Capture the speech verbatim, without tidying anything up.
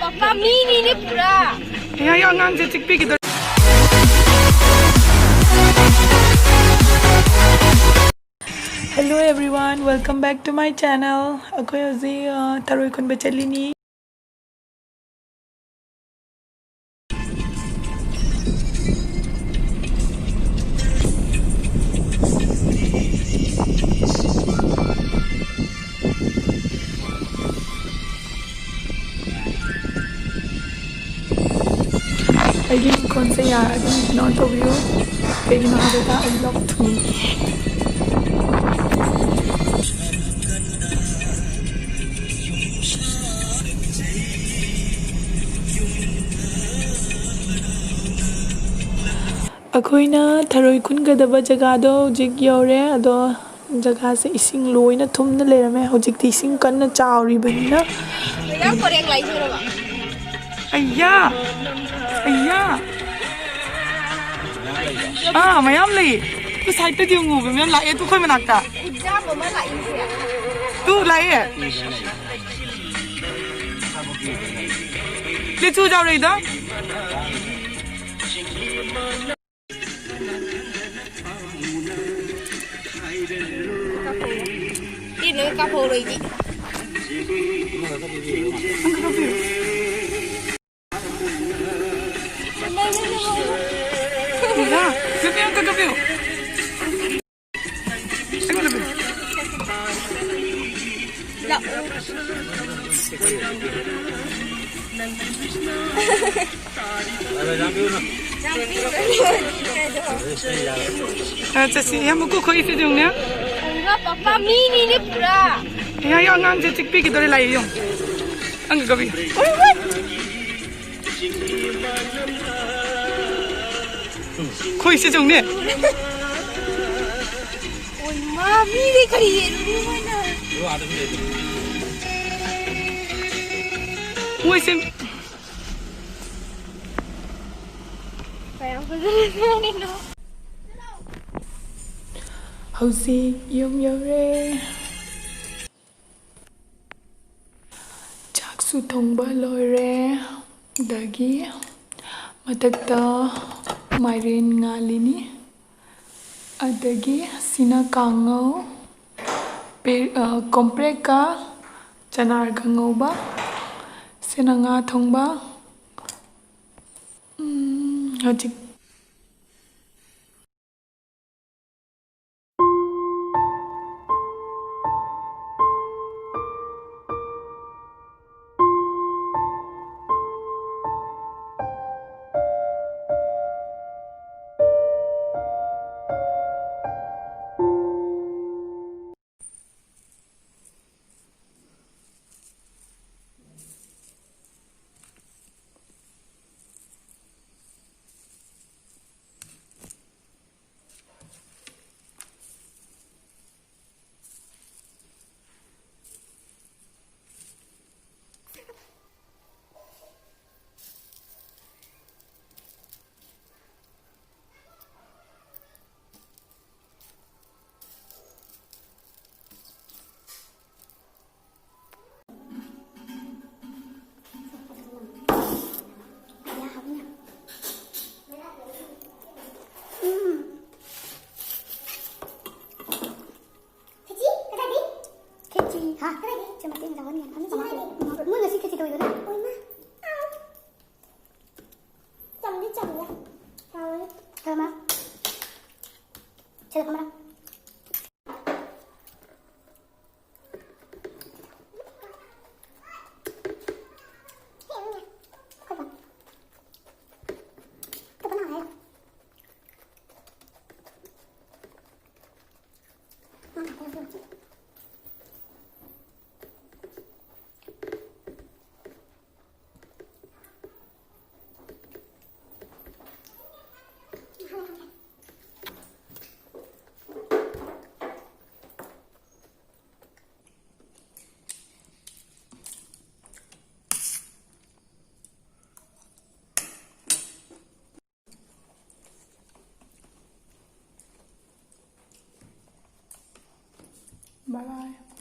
Papa ꯃꯤꯅꯤꯅꯦ ꯄꯨꯔꯥ꯫ ꯑꯩ ꯑꯉꯥꯡꯁꯦ ꯆꯤꯛꯄꯤꯈꯤꯗꯣꯔꯦ꯫ Hello everyone, welcome back to my channel. ꯑꯩꯈꯣꯏ ꯍꯧꯖꯤꯛ, ꯑ, ꯊꯔꯣꯏ ꯈꯨꯟꯕ ꯆꯠꯂꯤꯅꯤ꯫ ꯑꯩꯒꯤ ꯃꯈꯣꯟꯁꯦ ꯌꯥꯔꯗꯤ ꯏꯒꯅꯣꯔ ꯇꯧꯕꯤꯌꯨ, ꯀꯩꯒꯤꯅꯣ ꯍꯥꯏꯕꯗ ꯑꯩ ꯂꯣꯛ ꯊꯨꯡꯉꯤ꯫ ꯑꯩꯈꯣꯏꯅ ꯊꯔꯣꯏ ꯈꯨꯟꯒꯗꯕ ꯖꯒꯥꯗꯣ ꯍꯧꯖꯤꯛ ꯌꯧꯔꯦ, ꯑꯗꯣ ꯖꯒꯥꯁꯦ ꯏꯁꯤꯡ ꯂꯣꯏꯅ ꯊꯨꯝꯅ ꯂꯩꯔꯝꯃꯦ꯫ ꯍꯧꯖꯤꯛꯇꯤ ꯏꯁꯤꯡ ꯀꯟꯅ ꯆꯥꯎꯔꯤꯕꯅꯤꯅ꯫ ꯃꯌꯥꯝ ꯄꯔꯦꯡ ꯂꯩꯗꯣꯏꯔꯕ? ꯑꯩꯌꯥ! ꯑꯩꯌꯥ! ꯑꯥ, ꯃꯌꯥꯝ ꯂꯩꯌꯦ꯫ ꯑꯗꯨ ꯁꯥꯏꯠꯇꯗꯤ ꯌꯦꯡꯉꯨ, ꯃꯌꯥꯝ ꯂꯥꯛꯑꯦ, ꯑꯗꯨ ꯑꯩꯈꯣꯏ ꯃꯅꯥꯛꯇ꯫ ꯈꯨꯌꯥꯝ ꯑꯃ ꯂꯥꯛꯏꯁꯦ꯫ ꯇꯨ ꯂꯥꯛꯑꯦ꯫ ꯂꯤꯆꯨ ꯆꯥꯎꯔꯛꯏꯗꯣ꯫ ꯁꯤ ꯅꯣꯏ ꯀꯥꯞꯍꯧꯔꯣꯏꯗꯤ꯫ ꯏꯃꯥ, ꯀꯥꯞꯄꯤꯌꯨ, ꯑꯝꯇ ꯀꯥꯞꯄꯤꯌꯨ꯫ ꯂꯥꯛꯑꯣ꯫ ꯑ, ꯆꯠꯁꯤ꯫ ꯏꯌꯥꯝꯕ, ꯀꯣ, ꯈꯣꯏ ꯏꯆꯦ ꯌꯦꯡꯉꯨꯅꯦ꯫ ꯄꯄꯥ ꯃꯤꯅꯤꯅꯦ ꯄꯨꯔꯥ꯫ ꯏꯌꯥ, ꯏꯌꯥ, ꯑꯉꯥꯡꯁꯦ ꯆꯤꯛꯄꯤꯈꯤꯗꯣꯔꯦ, ꯂꯥꯛꯏ ꯌꯦꯡꯉꯨ꯫ ꯑꯪꯒ ꯀꯕꯤ꯫ ꯈꯣꯏ ꯏꯆꯦ ꯌꯦꯡꯉꯨꯅꯦ꯫ ꯑꯣꯏ ꯃꯥ, ꯃꯤꯗꯤ ꯀꯔꯤ ꯌꯦꯡꯉꯨꯅꯤ ꯃꯣꯏꯅ? ꯃꯣꯏꯁꯦ ꯀꯌꯥꯝ ꯐꯖꯅ ꯁꯦꯝꯃꯤꯅꯣ? ꯍꯧꯖꯤꯛ ꯌꯨꯝ ꯌꯧꯔꯦ꯫ ꯆꯥꯛꯁꯨ ꯊꯣꯡꯕ ꯂꯣꯏꯔꯦ꯫ ꯑꯗꯒꯤ ꯃꯊꯛꯇ ꯃꯥꯏꯔꯦꯟ ꯉꯥꯜꯂꯤꯅꯤ꯫ ꯑꯗꯒꯤ ꯁꯤꯅ ꯀꯥꯡꯉꯧ, ꯄꯦ-, ꯑ, ꯀꯣꯝꯄ꯭ꯔꯦꯛꯀ ꯆꯅꯥꯔꯒ ꯉꯧꯕ꯫ ꯁꯤꯅ ꯉꯥ ꯊꯣꯡꯕ꯫ ꯎꯝ, ꯍꯧꯖꯤꯛ ꯈꯦꯆꯤ? ꯀꯗꯥꯏꯗꯩ? ꯈꯦꯆꯤ, ꯍꯥ? ꯀꯗꯥꯏꯗꯩ? ꯁꯤ ꯃꯇꯦꯡ ꯇꯧꯍꯟꯒꯦ꯫ ꯑꯃ ꯆꯥꯃꯛꯀꯦ꯫ ꯃꯣꯏ ꯉꯁꯤ ꯈꯦꯆꯤ ꯇꯧꯋꯤꯗꯅ? ꯑꯣꯏꯃꯥ꯫ ꯑꯥꯎ꯫ ꯆꯝꯗꯤ ꯆꯝꯃꯤꯗ꯫ ꯍꯥꯎꯋꯦ꯫ ꯀꯔꯝꯕ? ꯁꯤꯗ ꯐꯝꯃꯔꯣ꯫ Bye bye.